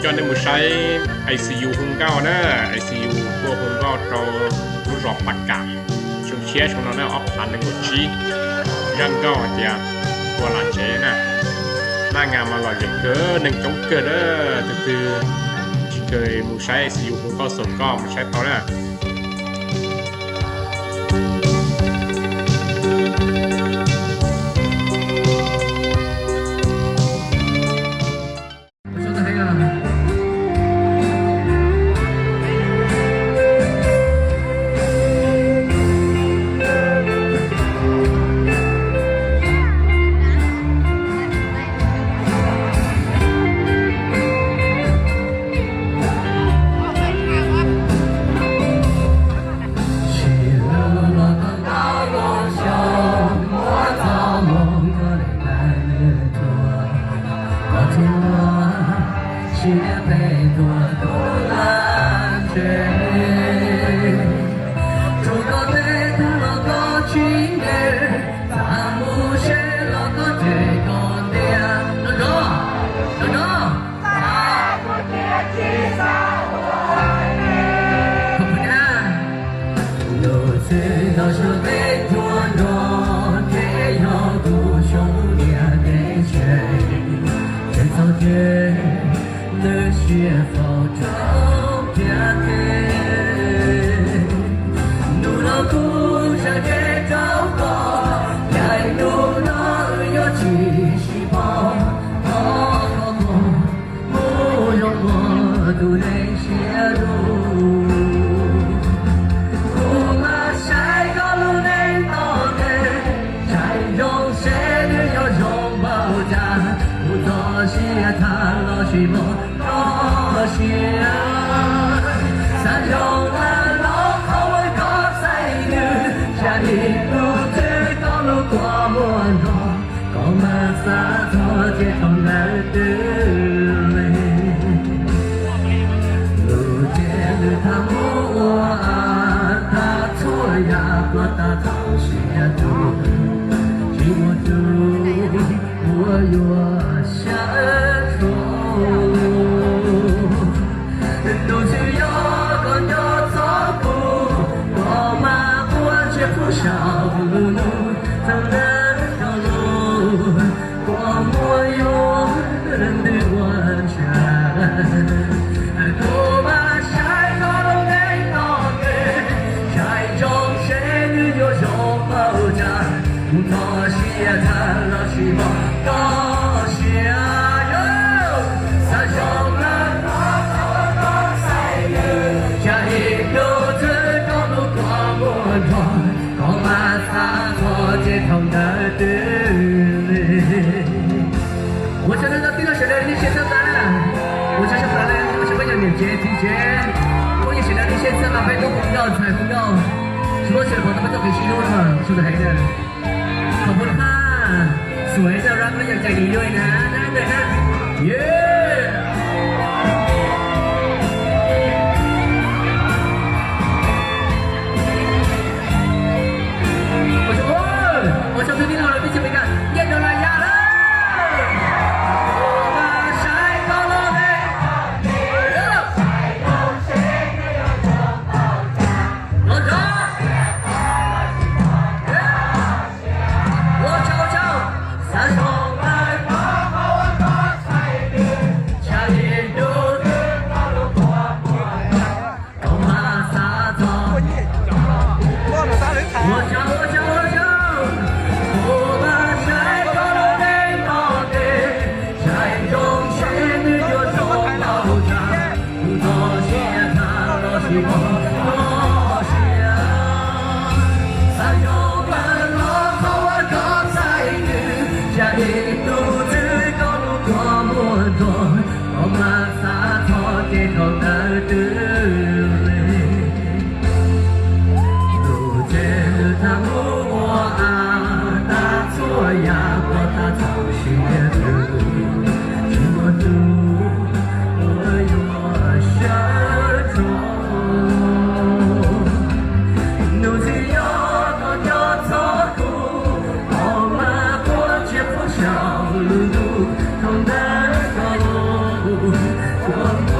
Coj nej mus saib A C U hu nkauj na, A C U tuaj hu nkauj rau lub zos Pas Kam, xyoo tshiab xyoo no na, ob phav nees nkaum tsib. Zaj nkauj hais tias tua lam tsev na, naj ngas mas lom zem kawg, neeg coob kawg na, tus twg tsis kheev mus saib A C U hu nkauj xaus koj mus saib tau na. Nws txhij tau suav teb tuaj nrog thiab yog kuv xyoo niam teb tsev, tseem txog ces nws siab faus rau thiab teb. Nus no kuv sawv tsev rau koj, caij nus no wb yuav tsis sib pom, thov koj mus zoo ua tus neeg siab lug. Kuv mas saib koj lub neej tom ntej, tsaim zoo seb nws yuav zoo npaum cas, kuv txoj sia tag los sis mog koj siab. Xav zoo mas los qhov uas koj txais nws, tsam ib hnub twg koj lub kua muag nrog, koj mas xav txog ces thaum ntawd twb lig. Lus ces lwm thaum mus ua tag txhua yam, koj tag thaum siab lug, tsis muaj tus uas yuav xyav tsuag. Tus twg yog koj nco txog kuv, koj mas ua tsiaj pub saum lub ntuj, txawm ntawd rau lub kua muag yuav ntws ua ntsa. Kuv mas saib koj lub neej tom ntej, tsaim zoo seb nws yuav zoo npaum cas, kuv txoj sia tag los sis mog koj siab. Xav zoo mas los qhov uas koj txais nws, tsam ib hnub twg koj lub kua muag nrog, koj mas xav txog ces thaum ntawd twb lig. Ua tsaug rau tib neeg sawv daws li siab txhawb nqa na. Ua tsaug sawv daws li ua tsaug peb cov niam tsev txiv tsev, phooj ywg sawv daws li siab txhawb nqa peb tub hu nkauj ntxhais hu nkauj, tsis muaj tsis pom tau peb txoj kev sib hlub no, sawv daws hais tias ขอบคุณค่ะ สวยน่ารักและยังใจดีด้วยนะ นะเด็กนะ เย้ Ua tsaug, ua tsaug tib neeg los peb tsis pes kag, nyiaj rau lawm yam lawm. Ua mas saib koj lub neej, los nrog. Ua tsaug, ua tsaug. Xav zoo mas los qhov uas koj txais nws, tsam ib hnub twg koj lub kua muag nrog, koj mas xav txog. Ua tsaug, ua tsaug, ua tsaug. Kuv mas saib koj lub neej tom ntej, tsaim zoo seb nws yuav zoo npaum cas, kuv txoj sia tag los sis mog koj siab. Xav zoo mas los qhov uas koj txais nws, tsam ib hnub twg koj lub kua muag nrog, koj mas xav txog ces thaum ntawd twb lig. Lus ces lwm thaum mus ua tag txhua yam, koj tag thaum siab lug, tsis muaj tus uas yuav xyav tsuag. Tus twg yog koj nco txog kuv, koj mas ua tsiaj pub saum lub ntuj, thaum ntawd koj lub Ua